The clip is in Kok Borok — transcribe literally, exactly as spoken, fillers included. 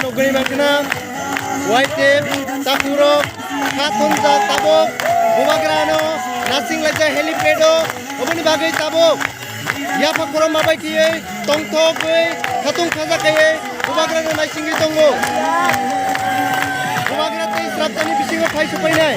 Nugwi mankna, waitep, takhurok, kha thumjak tabuk, bubagrano nasing laijak helipad o, oboni bagwi tabuk yapha korom mabai khiyui, tongthokgwi, khatung khajak khaiwi, bubagrano naisingwi tongo. Bubagra tei srapjani bisingo phai supainai.